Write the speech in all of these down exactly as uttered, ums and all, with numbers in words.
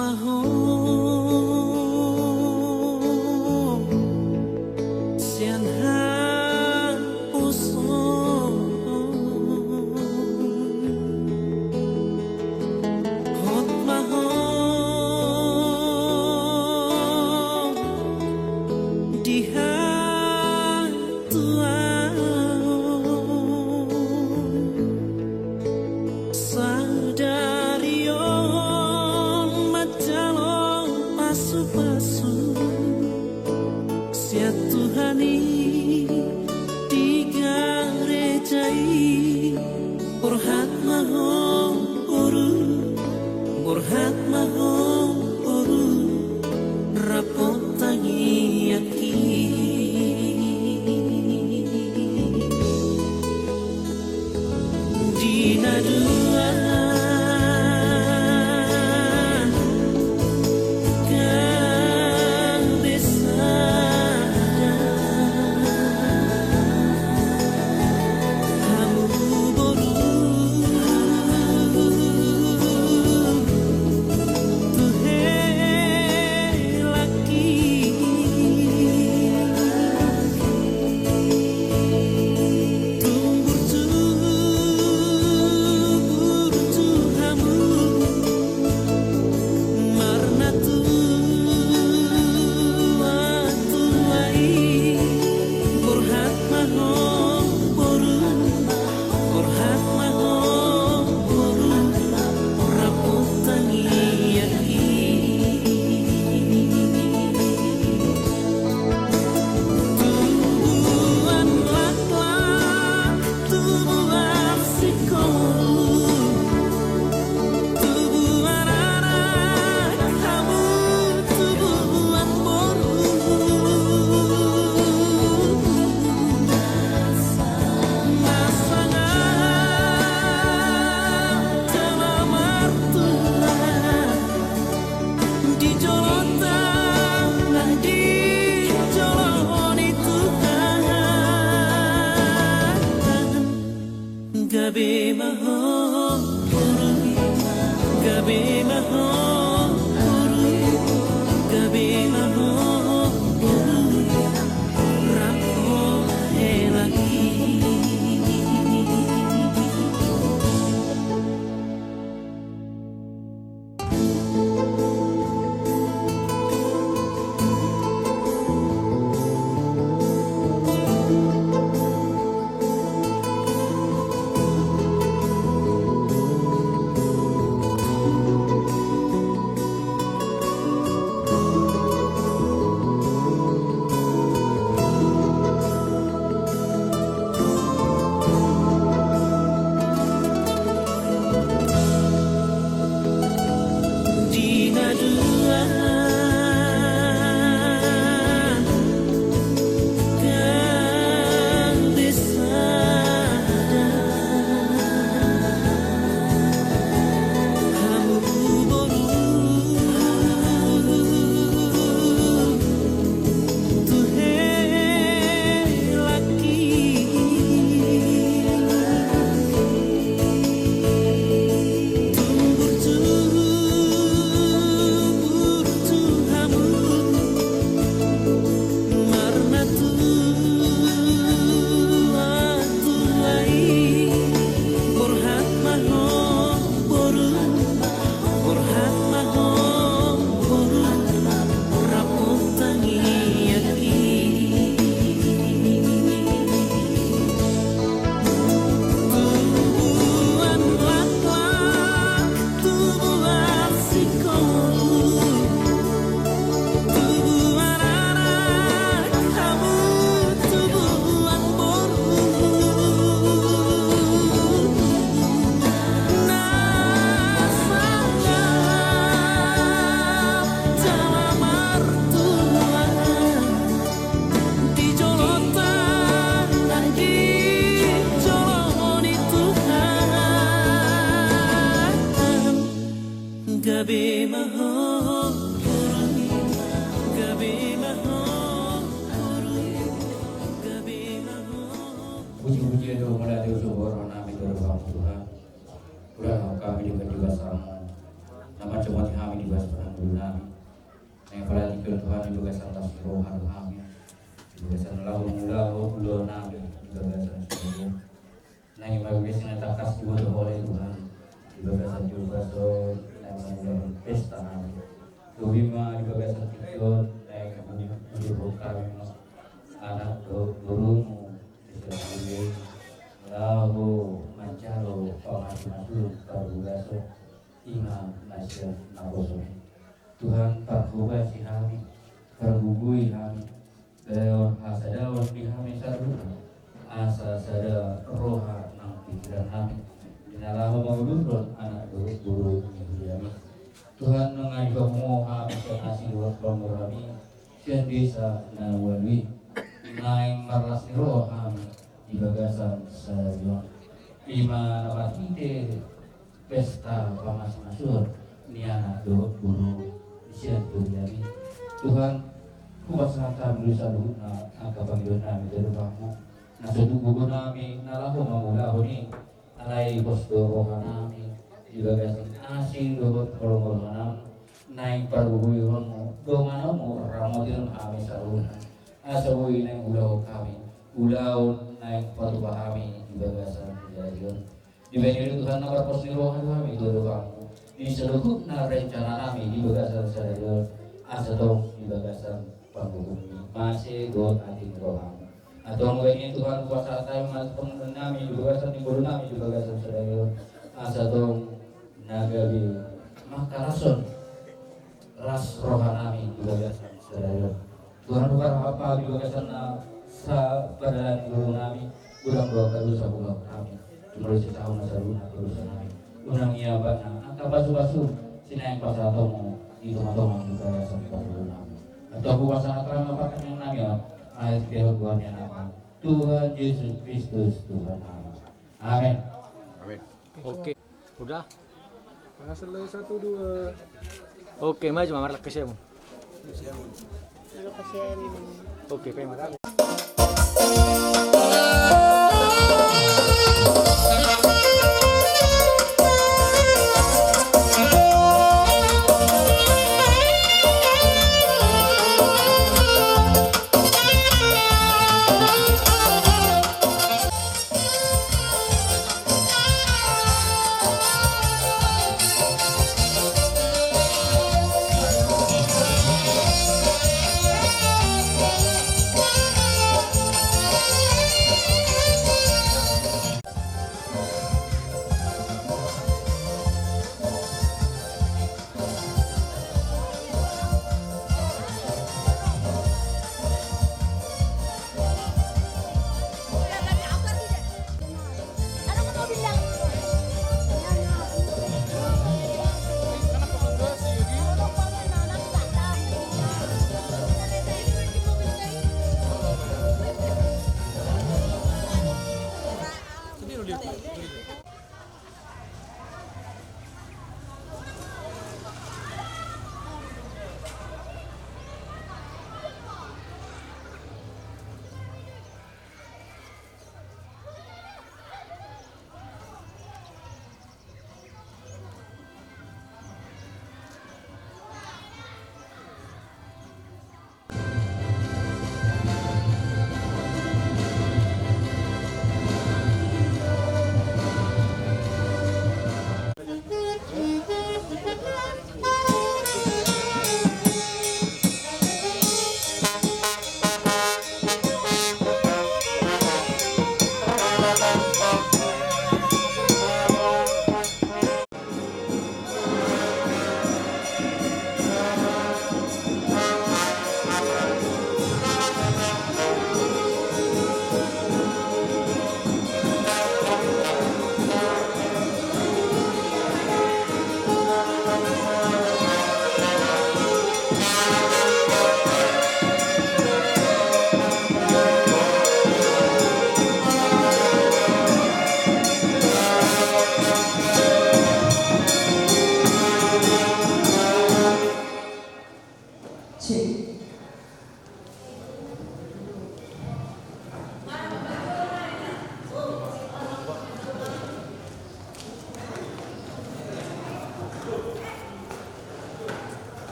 Ho sian haposoon, hot ma ho di hatuaon. Sadari on manjalo pasupasu sian Tuhan i di gareja i. Borhat ma ho boru, borhat ma ho boru, rap tangiangki. Di na dua gabe sada, hamu boru, tu hela di jolonta, di jolo ni Tuhan. Gabe ma ho boru, gabe ma ho boru, gabe ma ho boru, rap ho hela i. Di na dua gabe sada, hamu boru, tu hela i. Tumburjumburju hamu, marnatua-tua i. Borhat ma ho boru, borhat ma ho boru, rap tangiangki. Tubuan laklak, tubuan singkop, tubuan anak hamu, tubuan boru. Na sangap jala martua di jolonta, di jolo ni Tuhan. Gabe ma ho boru, gabe ma ho boru, gabe ma ho. Puji-pujian tu Amanta, tu Amanta, tu Amanta, tu Amanta, tu Amanta. Ula hami di bagasan na manjamoti hami di bagasan roha do hami di bagasan laho mangulahon ulaon nami di bagasan sadari on. Naeng ma bibes na tangkas diboto Ho ale Tuhan di bagasan jolma on naeng mangulahon pesta nami. Lobi ma di bagasan tingki on naeng mangulahon hami ma anak dohot borumu di sadari on laho manjalo pamasumasuon parhorasan i ma na sian naposo i. Tuhan, parhobasi hami, pargogoi hami, bahen hasadaon di hami saluhutna, asa sada roha nang pingkiran hami di na laho mangudurhon anak dohot boru ni huriami. Tuhan, nunga dipangido hami sian asi dohot pangolu hami sian desa na ualu i, naeng marlas ni roha hami di bagasan sadari on. I ma na marhite pesta pamasumasuon ni anak dohot boru sian huriami. Tuhan, hupasahat hami do saluhutna angka pangidoan nami tu adopanmu, na so tung gogo nami na laho mangulahon i. Alai pos do roha nami di bagasan asi dohot holong ni rohanami, naeng pargogoi rohamu, donganonmu ramoti hami saluhutna, asa boi naeng ulahon hami ulaon naeng patupa hami di bagasan sadari on. Dibahen i do Tuhan na marpos ni roha do hami tu adopanmu di saluhutna rencana nami di bagasan sadari on, asa tong di bagasan panggogomi, mase dohot atik ni rohamu. Antong bahen i Tuhan, hupasahat hami ma pangidoan nami di bagasan ni boru nami di bagasan sadari on, asa tong na gabe mangkalashon las roha nami di bagasan sadari on. Tuhan, huparhap hami di bagasan na sapardalanan ni boru nami, godang do angka dosa huulahon hami. Jumolo sesahon na saluhutna angka dosa nami. Unang ia bana angka pasupasu sinaeng pasahatonmu di tongatonga ni bagasan pangolu nami. Antong hupasahat hami ma partangiangan nami on, ala ni hinaholongan ni Anakmu, Tuhan Jesus Kristus Tuhan nami. Amen. Amen. Oke. Udah? Nah, selesai, satu, dua. Oke, maju, Mama, marlak ke siamu. Oke, oke, mantap.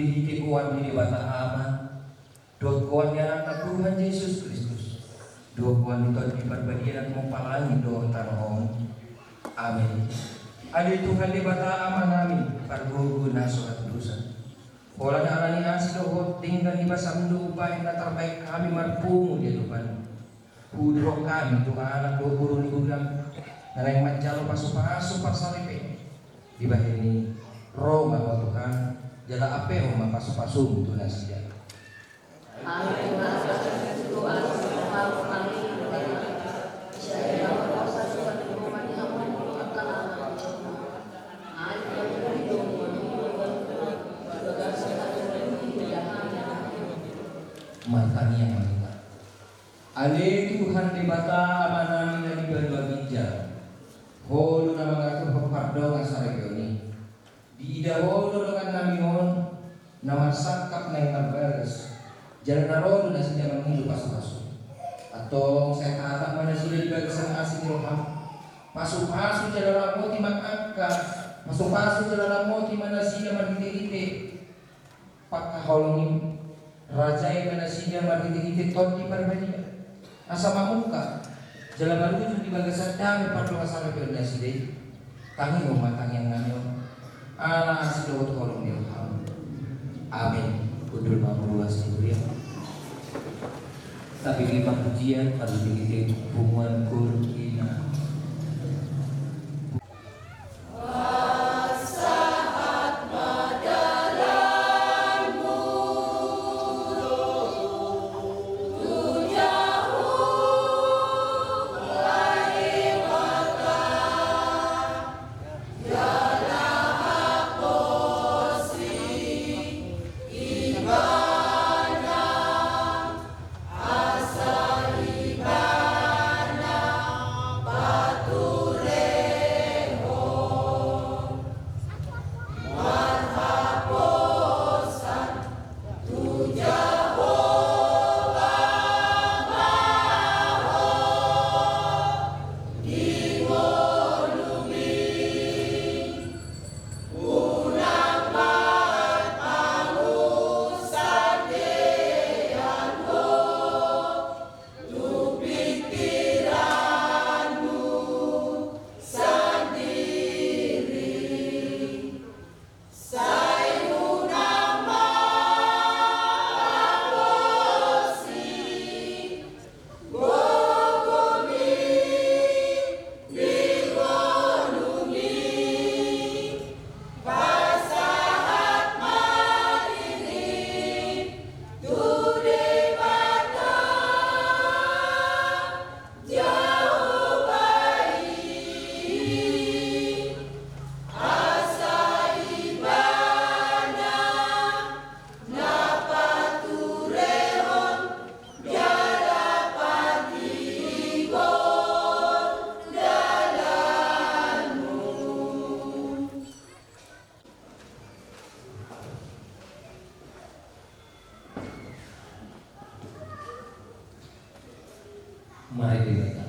Di goar ni Debata Ama, dohot goar ni Anakna Tuhan Jesus Kristus, dohot goar ni Tondi Parbadia na tumompa langit dohot tano on. Amen. Ale Tuhan Debata Amanami, pargogo na so hata dosa, holan ala ni asi dohot denggan ni basaM do umbahen na tarbahen hami marpungu di adopanMu. Huudukhon hami tu anak dohot boru ni hulaM, na naeng manjalo pasupasu parsaripeon. Dibahen i, ro ma Ho Tuhan, jala ampehon ma pasupasuM tu nasida. Martangiang ma hita. Ale Tuhan Debata Amanami na di banua ginjang, Ho do na mangaturhon pardongan saripeon i. Diida Ho do dongannami on, na marsangkap naeng marbagas, jala na ro do nasida mangido pasupasu. Antong sai taatap ma nasida di bagasan asi ni rohaM. Pasupasu jala ramoti ma angka, pasupasu jala ramoti ma nasida marhitehite pangkaholongim. Rajai ma nasida marhitehite Tondi Parbadia, asa mamungka jala marujung di bagasan dame pardongan saripeon nasida i. Tangihon ma tangiangnami on, ala asi dohot holong ni rohaM. Amen. Hundul ma hamu ruas ni huria. Tapi di pujian marhitehite punguan koor ina. Mari kita.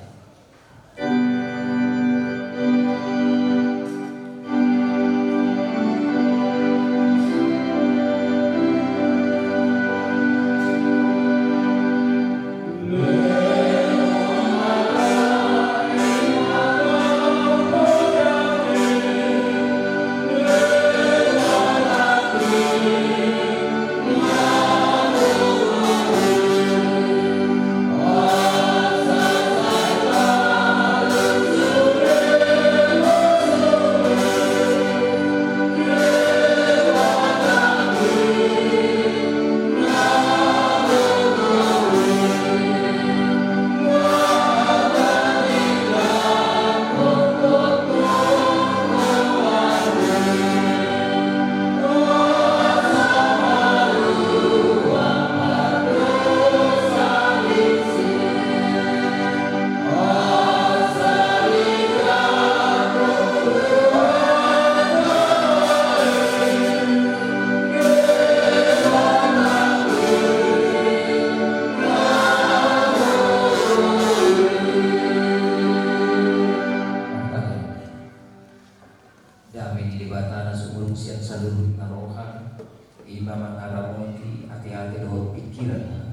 Maramonti ate-ate dohot pingkiran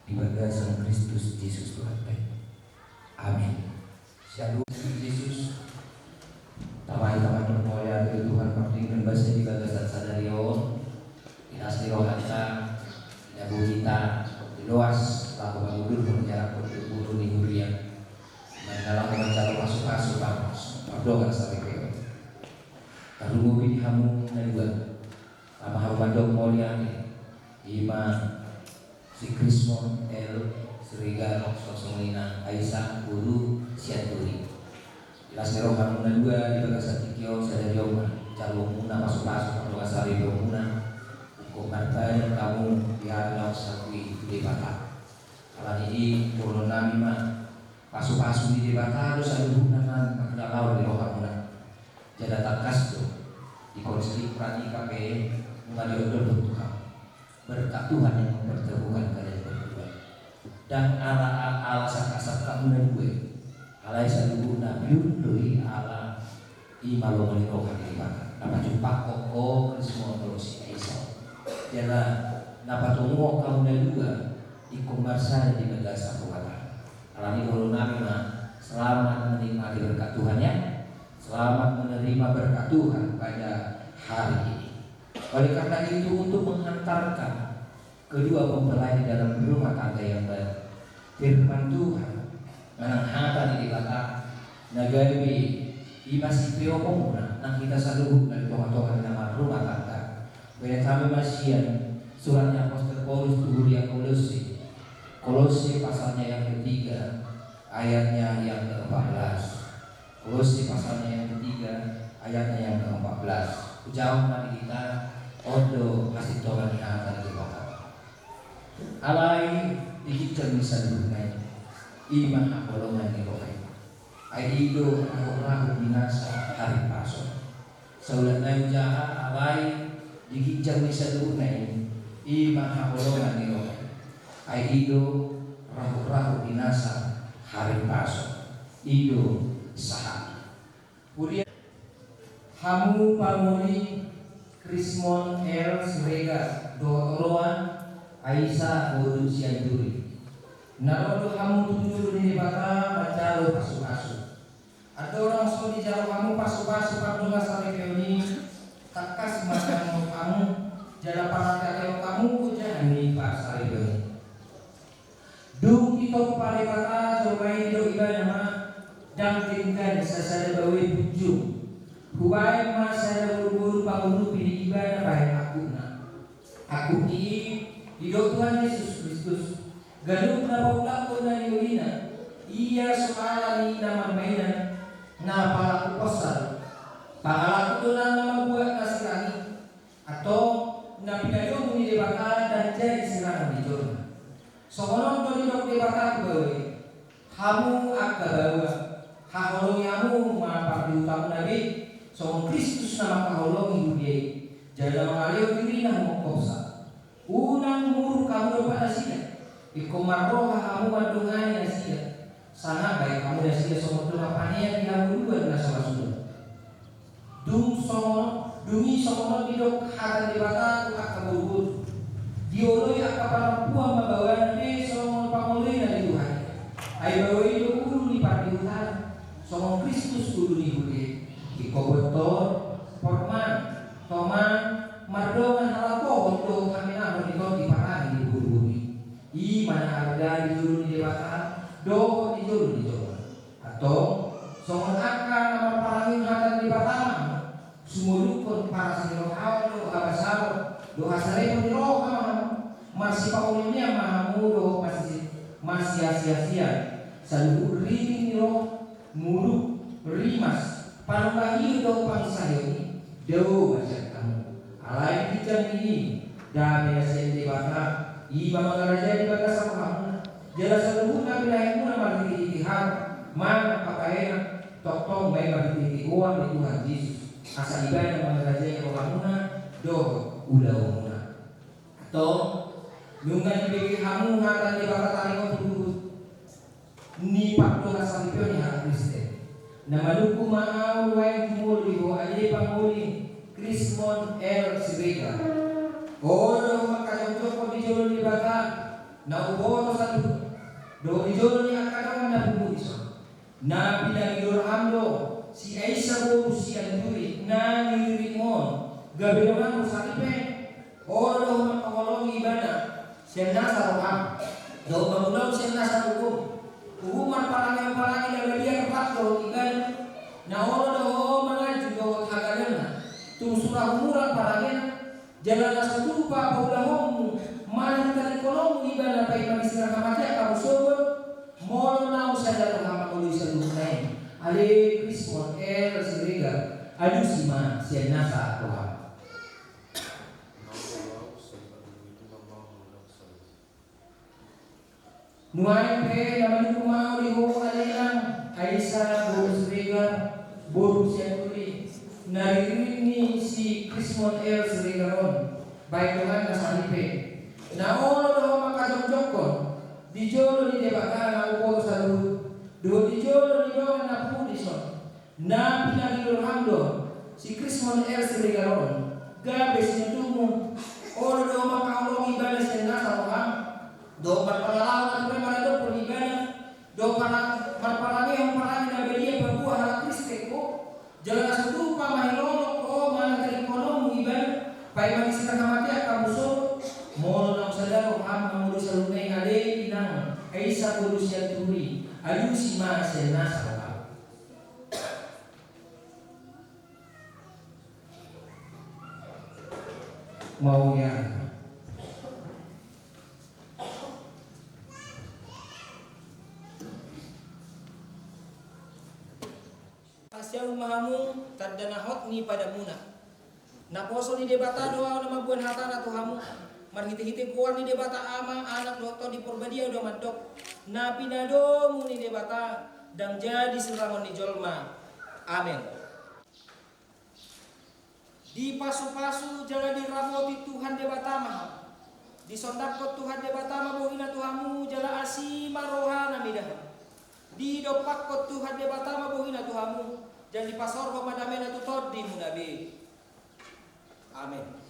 di bagasan Kristus Jesus Tuhanta i. Amin. Shalom Kristus Jesus. Tama i, tama i, mauliate tu Tuhan pardenggan basa di bagasan sadari on. Di las ni rohanta, di na boi hita loas laho mangudurhon jala pardenggan ni huria. Di na laho manjalo pasu-pasu pardongan saripeon. Tarlumobi di hamu na dua. Tama hamu mandok mauliate, ima si Krismon L Siregar, songon i nang Aisa boru Sianturi. Di las ni roha hamu na dua di bagasan tingki on, sadari on ma jaloonmuna pasu-pasu pardongan saripeonmuna. Ingkon marbaen hamu di ari na lam sahat i tu Debata. Alani i dohonon nami ma, pasu-pasu ni Debata do saluhutna na mangulahon di rohamuna. Jala tangkas do di konsili pradika pe nunga diondolhon tu hamu. Berkat Tuhan yang mempertemukan kalian berdua. Ndang ala, ala, ala sangkap-sangkapmuna dua i. Alai saluhutna biur do i ala i ma lomo ni roha ni Debata. Na pajumpangkon ho Krismon dohot si Aisa. Jala na patonguhon hamuna dua ingkon marsada di bagasan rohanta. Alani i dohonon nami ma, selamat menikmati berkat Tuhan ya. Selamat menerima berkat Tuhan pada hari ini. Oleh karena itu, untuk menghantarkan kedua mempelai di dalam rumah tangga yang baru, firman Tuhan manang hata ni Debata na gabe i ma sipeoponmuna nang hita saluhutna di tonga-tonga ni na marrumah tangga. Baen hami ma sian surat ni apostel Paulus tu huria Kolosse. Kolosse pasalnya yang ketiga, ayatnya yang keempat belas. Kolosse pasalnya yang ketiga, ayatnya yang keempat belas. Hujahahon ma di hita, on do hasintongan ni hata ni Debata. Alai di ginjang ni saluhutna i, i ma haholongan ni roha i. Ai i do rahut-rahut di nasa haripason. Saulak nai hujaha, alai di ginjang ni saluhutna i, i ma haholongan ni roha i. Ai i do rahut-rahut di nasa haripason. I do sahat i. Huria, hamu pangoli Krismon L Siregar dohot oroan Aisa boru Sianturi. Na ro do hamu tu jolo ni Debata manjalo pasu-pasu. Andorang so dijalo hamu pasu-pasu pardongan saripeon i, tangkas ma manjalo hamu jala parhate-hatehon hamu ojahan ni parsaripeon i. Dung ditompa Debata jolma i, didok Ibana ma, ndang denggan sasada baoa punjung. Hubaen ma sada boru-boru pangurupi ni Ibana bahen angkupna. Angkup ni i didok Tuhan Jesus Kristus. Ganup na paulakhon na niolina, ia so ala ni na marmainan, na palaku porsal. Pangalaku do nang na mambuat na sirang i. Antong, na pinadomu ni Debata ndang jadi sirangon ni jolma. Songon on do didok Debata tu baoa i. Hamu angka baoa, haholongi hamu ma pardihutamuna be, songon Kristus na mangkaholongi huria i, jala na mangalehon dirina humongkopsa. Unang muruk hamu dompak nasida, ingkon marroha hamu mandongani nasida, sanga baen hamu nasida songon dongan panean di hangoluan na so las on. Dung songon, dung i songon on didok hata ni Debata tu angka boru-boru. Dioloi angka panampuan ma baoana be songon pangoloina ni Tuhan. Ai baoa i do ulu ni pardihutana, songon Kristus ulu ni huria i. Ingkon bontor, porman, toman, mardongan halakohon dohot hamenahon di tondi parange ni boru-boru i. I ma na arga di jolo ni Debata dohot di jolo ni jolma. Antong, songon angka na marparange hata ni Debata ma hamu, sumolukhon paras ni rohaon dohot habasaon dohot hasarepon ni roha ma hamu, marsipaoloion ma hamu dohot marsi-, marsiasi-asian, saluhut riring ni roha, muruk, rimas, panungkahion dohot panginsahihon i, dao ma sian hamu. Alai di ginjang ni i, dame na sian Debata, i ma mangarajai di bagasan rohamuna. Jala saluhutna pinahenmuna marhite-hite hata manang pakaian, tongtong ma i marhite-hite goar ni Tuhan Jesus, asa Ibana mangarajai rohamuna dohot ulaonmuna. Antong, nunga dibege hamu hata ni Debata taringot tu luhut ni pardongansaripeon ni halak Kristen. Na manungkun ma ahu nuaeng jumolo di ho ale pangoli Krismon L Siregar. Olo do ho mangkajongjonghon di jolo ni Debata na umboto saluhut, dohot di jolo ni angka dongan na pungu dison. Na pinagidoraham do si Aisa boru Sianturi na niriritmu on, gabe donganmu saripe. Olo do ho mangkaholongi ibana sian nasa roham, dohot mangulahon sian nasa gogom. Uhum marparangehon parange na badia rap dohot ibana. Na olo do ho manganju dohot hagagangna, tung sura humurang parangena. Jala na so tupa paulahonmu manang tadingkononmu ibana paima disirang hamatean hamu sogot, molo naung sada roha mangoloi saluhutna i. Ale Krismon R Siregar, alusi ma sian nasa roham. Nuaeng pe na manungkun ma au di ho ale inang Aisa boru Siregar, boru Sianturi, na riririt ni si Krismon R Siregar on, baen donganna saripe. Na olo do ho mangkajongjonghon di jolo ni Debata na umboto saluhut, dohot di jolo ni dongan na pungu dison. Na pinagidoraham do si Krismon R Siregar on gabe sinondukmu. Olo do ho mangkaholongi ibana sian nasa roham, dohot marpangalaho na tung pe maradophon ibana, dohot para-, marparangehon parange na badia paboa halak Kristen ho. Jala na so tupa mangilolong ho manang tadingkononmu ibana paima disirang hamatean hamu sogot, molo naung sada roham mangoloi saluhutna i. Ale inang Aisa boru Sianturi, alusi ma sian nasa roham. Mauliate. Pasiamun ma hamu tanda na hot ni padanmuna. Naposo ni Debata do ahu na mamboan hatana tu hamu. Marhitehite goar ni Debata Ama, Anak dohot Tondi Porbadia do mandok. Na pinadomu ni Debata ndang jadi siulangon ni jolma. Amen. Dipasupasu jala diramoti Tuhan Debata ma hamu. Disondangkon Tuhan Debata ma bohina tu hamu jala asi ma rohana mida hamu. Didompakkon Tuhan Debata ma bohina tu hamu jala dipasaorhon ma damena tu tondimuna be. Amen.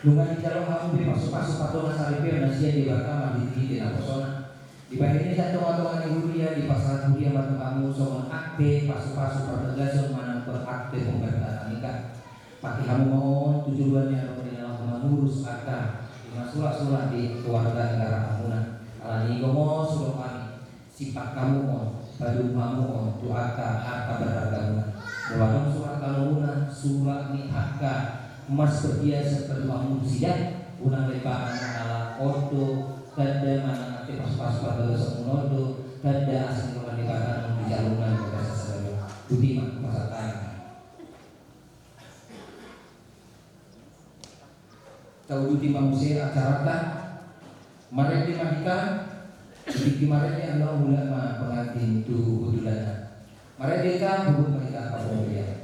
Nunga dijalo hamu be pasupasu pardongansaripeon na sian Debata marhitehite naposona. Dibahen i sian tongatonga ni huria, dipasahat huria ma tu hamu songon akte pasupasu pardogason manang akte pemberkatan nikah. Pake hamu ma on tu joloan ni adong ni na laho mangurus angka ima sulaksulak di keluarga negaraan muna. Alani i gomos do hami, simpan hamu on, padomu hamu on tu angka harta berhargamuna. Molo adong surat kanomuna, surat ni angka emas perhiasan, padomu hamu tu nasida. Unang lembangan, ala on do tanda manang akte pasupasu pardogasonmuna on do tanda asi ni roha ni Debata naung dijalo muna di bagasan sadari on. Botima, pasahat hami. Tauduti ma muse acaranta. Marende ma hita. Di tingki marende, ala mulak ma pengantin tu hundulanna. Marende hita, huhut ma hita parbue.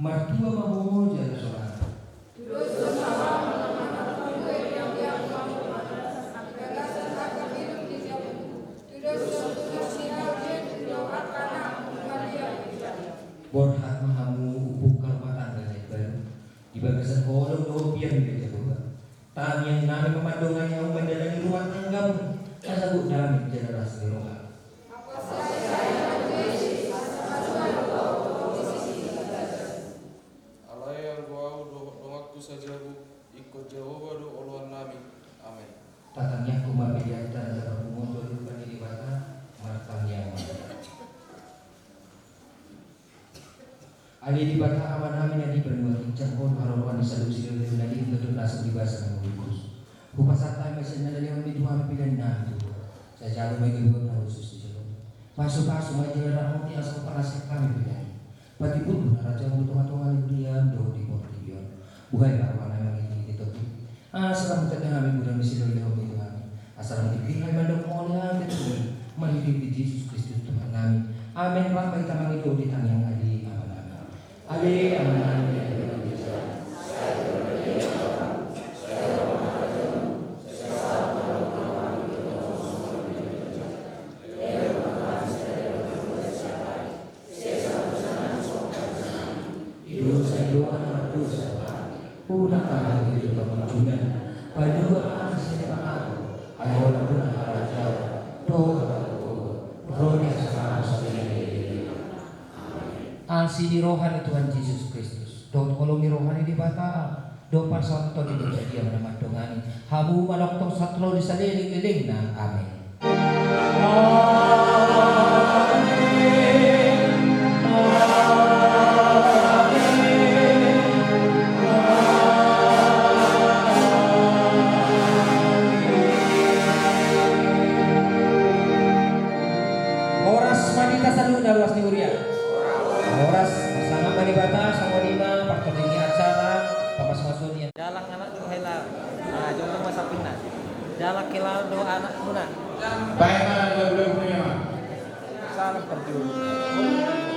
Martua ma ho jala sorangan. Borhat ma hamu umpuk rumah tangga na imbaru, di bagasan holong dohot biar ni Jahowa. Tangiang nami ma mandongani hamu mandalani rumah tanggamu, asa gok dame jala las ni roha. Alai anggo ahu dohot donganku sajabu, ingkon Jahowa do oloan nami. Amen. Tatangiangkon ma peleanta na saparpunguan tu adopan ni Debata, martangiang ma. Ale Debata Amanami na di banua, ginjang Ho tu haroroan ni saluhut silehilehon na denggan dohot na so di basa na murkus. Hupasahat hami ma sian na nilehon ni Tuhan pelean nami tu Ho. Sai jalo ma i gabe na hushus di jolo. Pasupasu ma i jala ramoti asa huparasian hami pelean i. Patimbul do na rajaon tu tongatonga ni huria on dohot di portibi on. Buhai ma roha nami mangititi tondi. Asa lam tanda hami godang ni silehilehon ni Tuhan i. Asa lam dipilih hami mandok mauliate tu Ho marhitehite Jesus Kristus Tuhan nami. Amen. Rap ma hita mangido di tangiang Ale Amanami. Ale Amanami. Dosa ni roha na mardosa. Unang hami tu pangunjunan. Palua hami sian pangago. Ai Ho do na harajaon, dohot hagogoon, ro ni hasangapon saleleng ni leleng. Asi ni roha ni Tuhan Jesus Kristus, dohot holong ni roha ni Debata, dohot parsaoran ni Tondi Parbadia ma na mandongani hamu manongtong sahat ro di saleleng ni lelengna. Amen. Horas ma di hita saluhutna ruas ni huria. Horas, sangap ma Debata, songon i ma partondion ni acara pamasumasuon ni. Jalang anak tu hela. Ah, jolo ma sapinna. Jalang hela do anakmuna. Baik, mana dua belas punya, Mak? Salam perjuangan.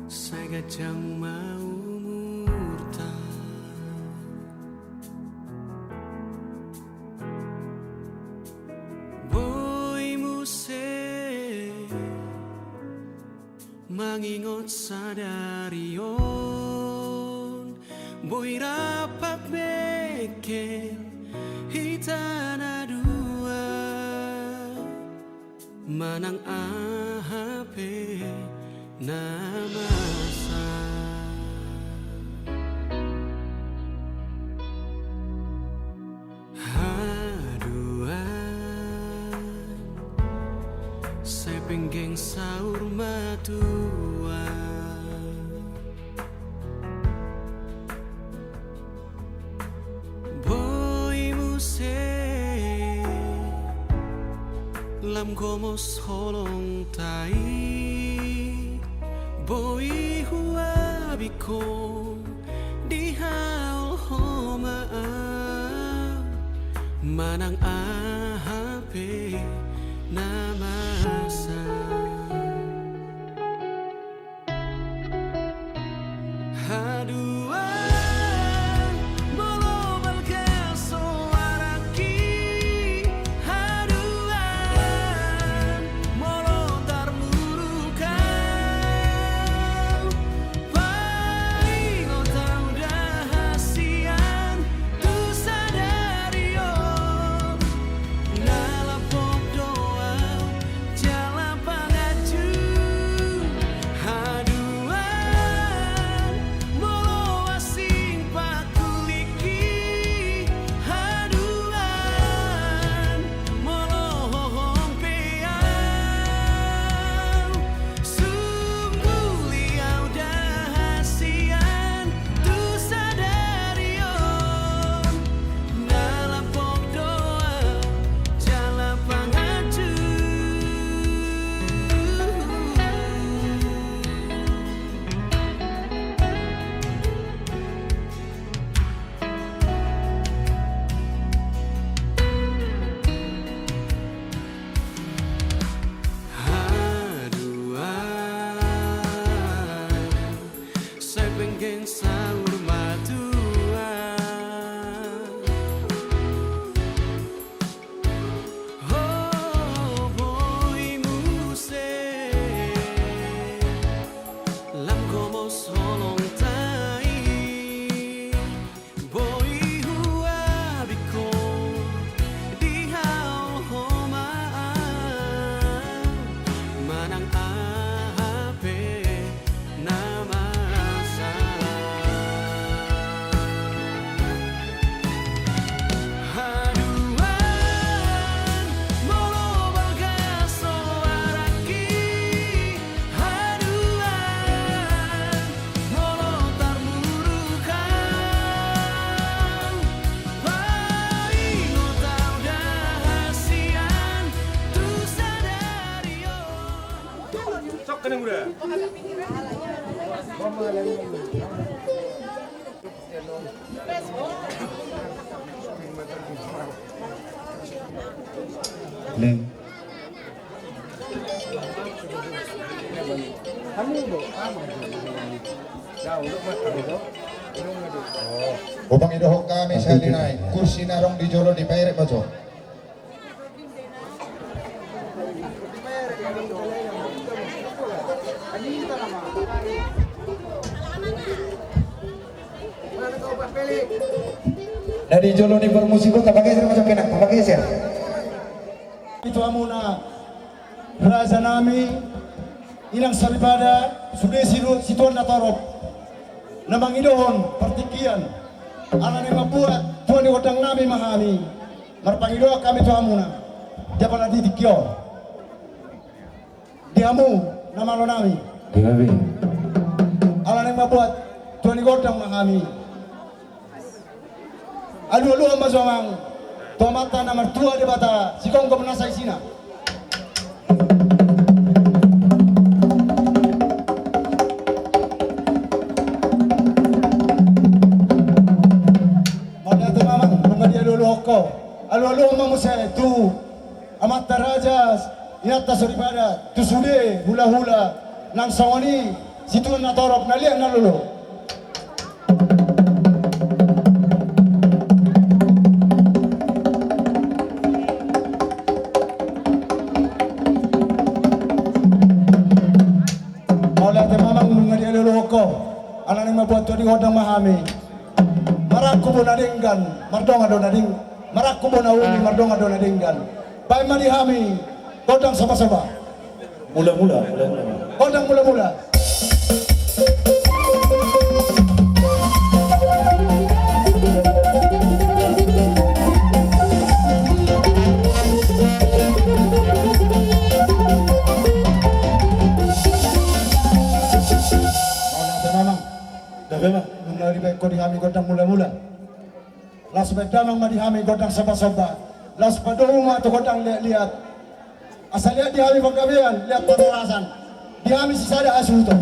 Sai ganjang ma umurta. Boi muse mangingot sadari on, boi rap bengkel hita na dua, manang aha pe na masa. Haduan, sai penggeng saur matua. Boi muse lam gomos holongta i, boi huabingkon dihaholhom au, manang aha pe na masa. Haduan, molo balga soarangki, haduan, molo tarmuruk au, paingot au da hasian tu sadari on. Na lampok do au jala panganju, haduan, molo asing pangkulingki, haduan, molo hohom pe au, sumbuli au da hasian tu sadari on. Na lampok do au jala panganju. Haduan, sai penggeng saur matua. Ho, boi muse lam gomos holongta i, boi huabingkon dihaholhom au, manang aha pe na masa. Haduan, molo balga soarangki, haduan, molo tarmuruk au, paingot au da hasian tu sadari on. Leng. Hupangidohon hami sahali nai, kursi na adong di jolo dipaerep ma jo. Na di jolo ni parmusik on, tapageser ma jo, tapageser. Tu hamuna raja nami, inang soripada, sude situ-, situan na torop na mangidohon partingkian, ala naeng mambuat tua ni gondang nami ma hami. Marpangidoan hami tu hamuna di apala di tingki on. Di hamu na malo nami. Di hamu. Ala naeng mambuat tua ni gondang ma hami. Alualuhon ma jo amang tu Amanta na martua Debata sigomgom nasa isina. Mauliate ma amang, nunga dialualuhon ho. Alualuhon ma muse tu amanta raja, inanta soripada, tu sude hulahula nang songon i Situan na torop, na liat na lolo. Mauliate ma amang nunga dialoloan ho. Alani ma buat tu di godang ma hami. Marangkup bona denggan, mardongan do na deng-, marangkup bona uli, mardongan do na denggan. Baen ma di hami godang soba-soba. Mula-mula, mula-mula. Godang mula-mula. Mauliate ma amang. Gabe ma. Nunga dibaen ho di hami godang mula-mula. Laos baen damang ma di hami godang soba-soba. Laos padomu ma tu godang liat-liat. Asa liat di hami panggabean, liat parhorasan. Di hami sisada hasuhuton.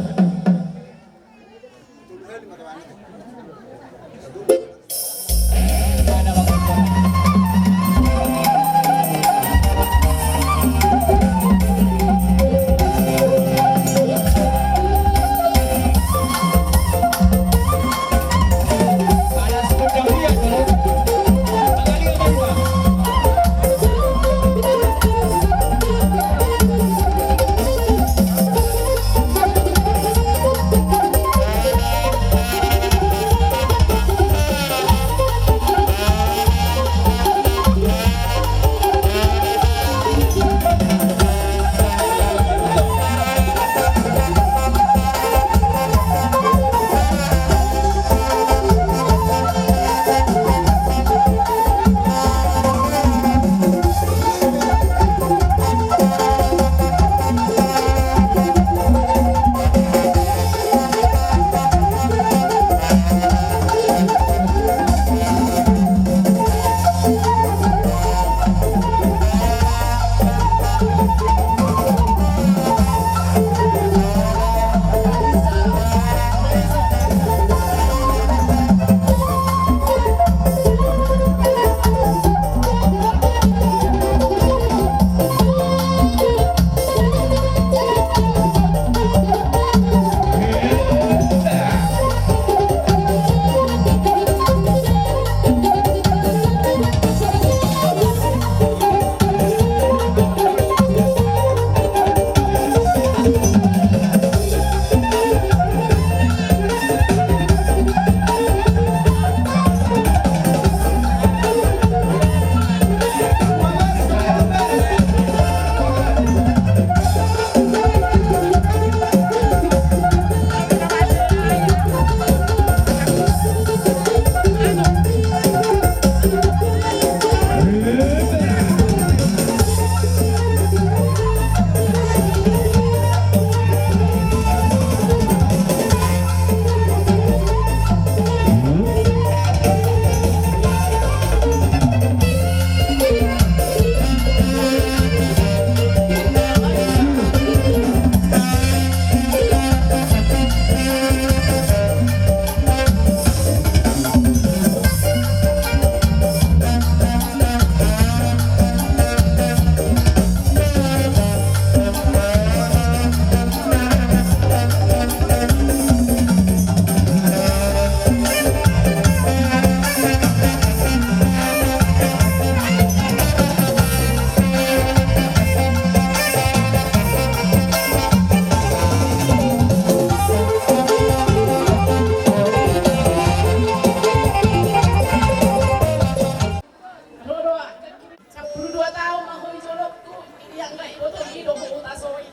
Sampulu dua taon ma ho di jolongku, ianggo ibotom i do ho hutasoi.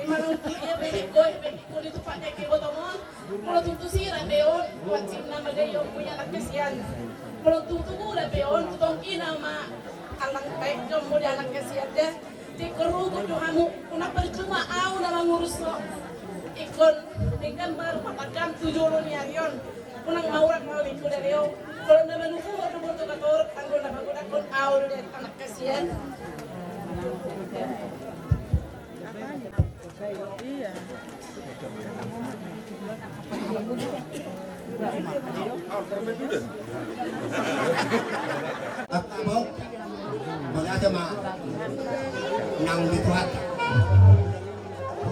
Ima nunga ia bebek goe, bebek goe di tumpak dek ibotom on. Molo tung tusi rape on, buat si na magai on punya anak kesian. Molo tung tugu rape on, tu tongki nama alang baik jom modi anak kesian deh. Tingkor rugut do hamu, unang percuma au na mangurus ho. Ingkon denggan ma rupa tagam tu jolo ni ari on. Unang maurak maulingku dari au. Molo na manuhu ho do boto katorop, anggo na pagodangkon au do dari anak kesian. Iya. Mauliate ma nang di Tuhan.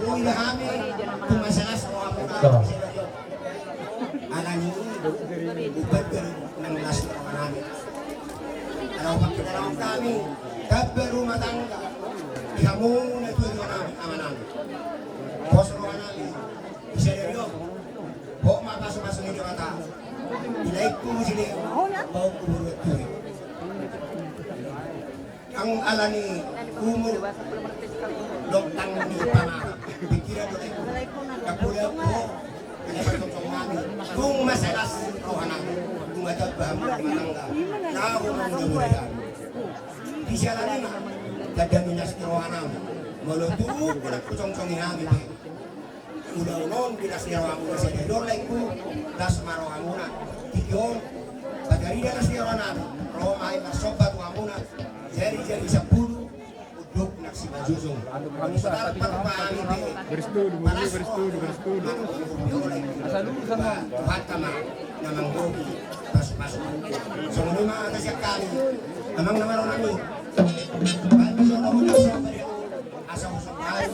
Ui hami tu masalah soal Alani i, umbahen nang las ni roha nami. Ala umbahen nang las ni roha nami, tamba rumah tangga di hamu na tuatua nami, ama nami. Pos roha nami di sadari on, hot ma pasupasu ni Debata di laengku, di laengku, baoku boru Turi. Nang alani umur dohot tanggung ni pamara, pikiran dohot tanggung ni pamara, tung ma las roha nami, tung ma tamba hamu rumah tangga, laho mangula-ngula hami. Di siala ni i ma tanda ni las ni roha nami. Molo tung holan hujongjong hami pe, ulaon on di las ni rohamuna sadari on, laengku, las ma rohamuna. Tingki on, patarida las ni roha nami, ro ma hami marsomba tu hamuna, jari-jari sampulu, unduk nang simanjujung. Molo so tarpatupa hami pe, palas roha, manungkun, Tuhanta ma na manggohi pasupasu. Songon i ma hata sian hami, amang na marhaha nami. Baen ma jolo hujak somba dia, asa husomba hami.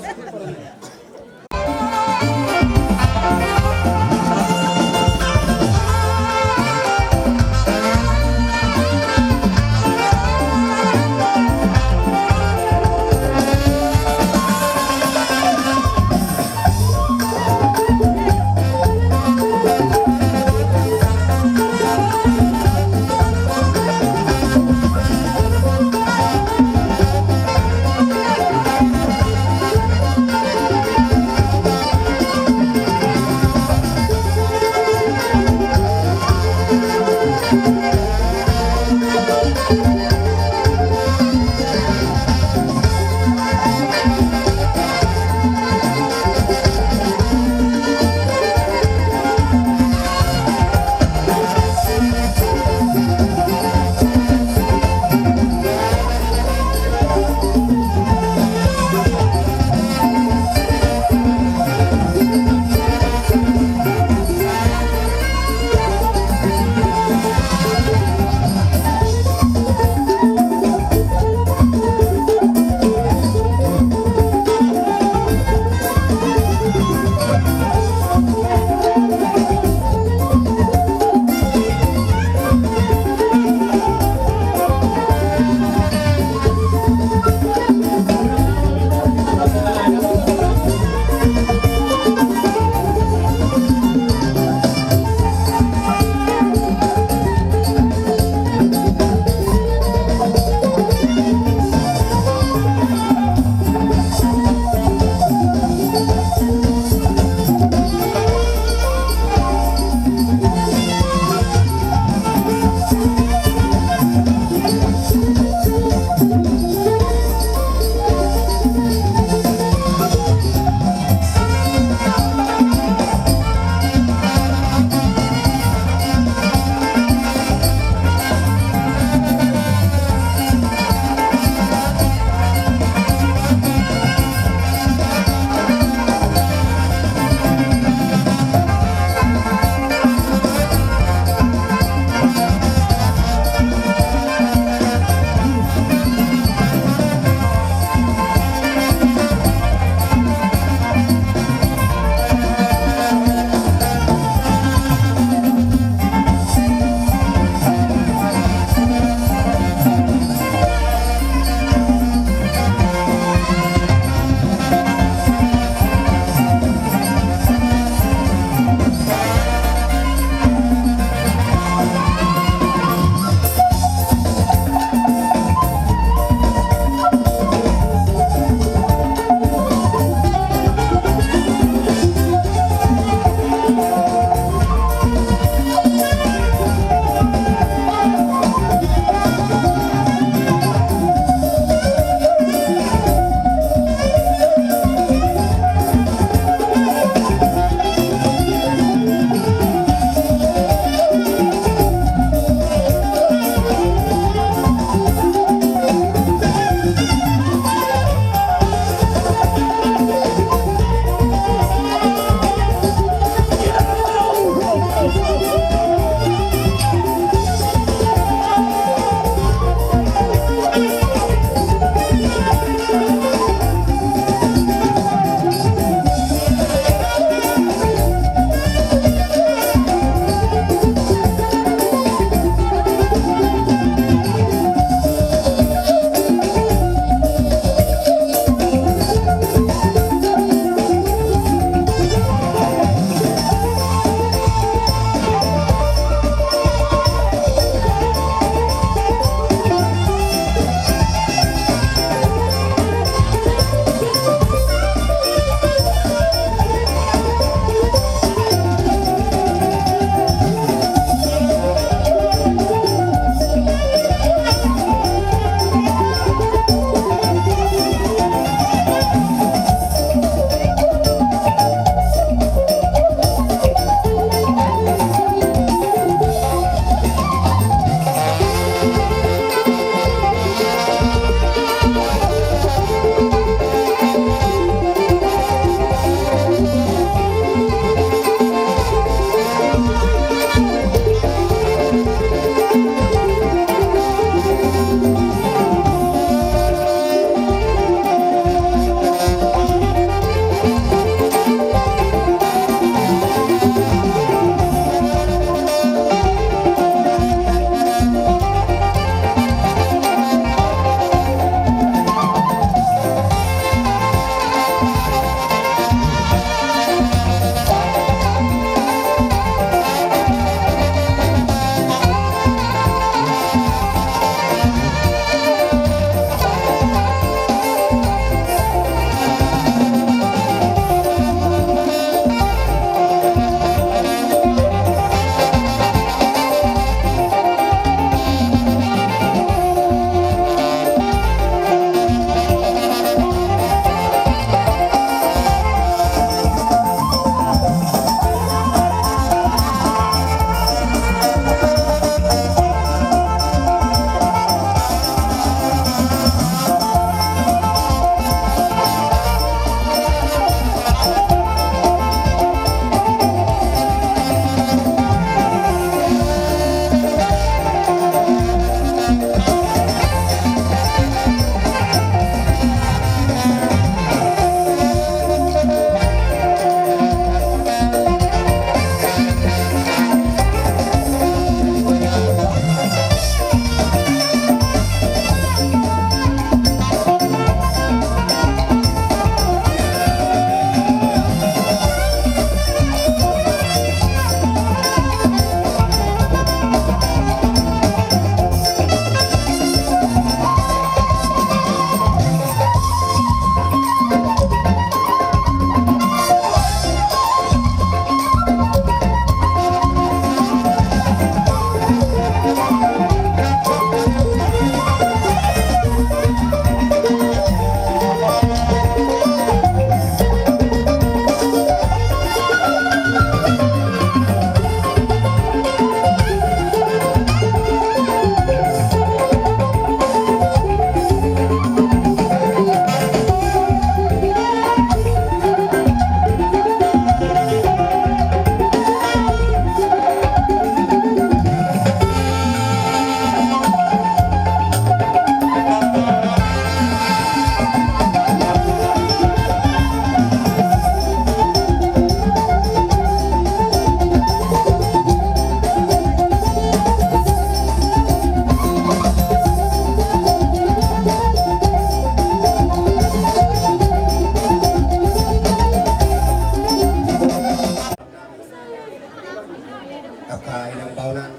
Angka inang baonan,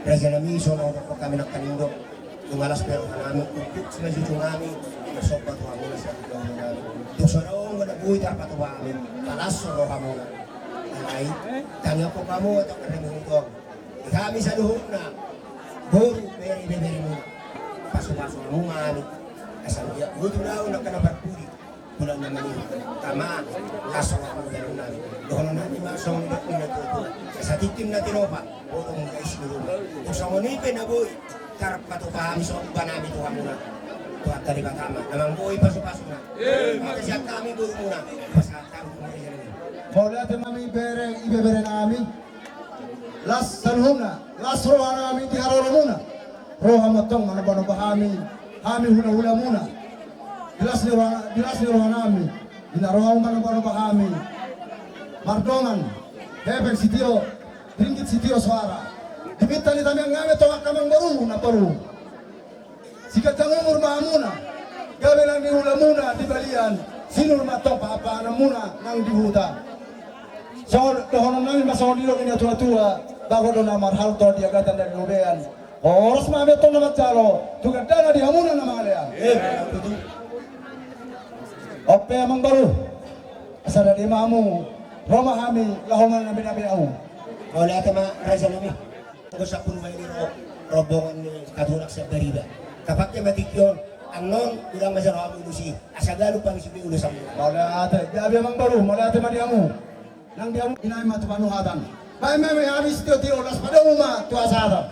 raja nami, songon na hudok hami nangkaning do, tung las be roha nami, ungkap ma jujung nami, marsomba tu hamuna saluhut nami. Tung so adong na boi tarpatupa hami, palas rohamuna. Alai tangiangkon hamu, atik na rimungkon di hami saluhutna boru, bere, ibeberemuna. Pasupasu hamu ma hami, asa ia utu laun angka na parpudi. Mula na mani tama, las roha hamu, dohonon nami ma songon na nidok ni natuatua: Satingkin na tinopa, potong ma isi ni ruma. Tung songon i pe na boi tarpatupa hami somba nami tu hamuna, Tuhanta Debata ma na mangboi pasupasuna. Mauliate ma hami borumuna, pasahat hamu tu raja nami. Mauliate ma hami bere, ibebere nami. Las saluhutna, las roha nami di haroromuna. Ro hamu antong manombanomba hami, hami hulahulamuna. Di las ni roha, di las ni roha nami, di na ro hamu manombanomba hami mardongan hepeng sitio, ringgit sitio soara. Di pinta ni tamiang nami antong angka amangboru, namboru. Siganjang umur ma hamuna, gabe nang di hulamuna di balian, sinur ma antong pahanpahananmuna nang di huta. Songon dohonon nami ma songon nidok ni natuatua: Bagot do na marhalto, di agatan na di robean. Horas ma hami antong na manjalo, tu gandana di hamuna na mangalean. On pe amangboru, asa dadi ma hamu, ro ma hami laho manabinabin hamu. Mauliate ma raja nami. Anggo sampulu wali ni ro, rombongan ni Katunak Sambariba, tapake ma tingki on. Annon godang ma jalo hamu ulos i, asa ganup hami sude ulos hamu. Mauliate, gabe amangboru, mauliate ma di hamu. Nang di hamu, inai ma tu panuhatan. Baen ma hami sitiotio, laos padomu ma tu hasahatan.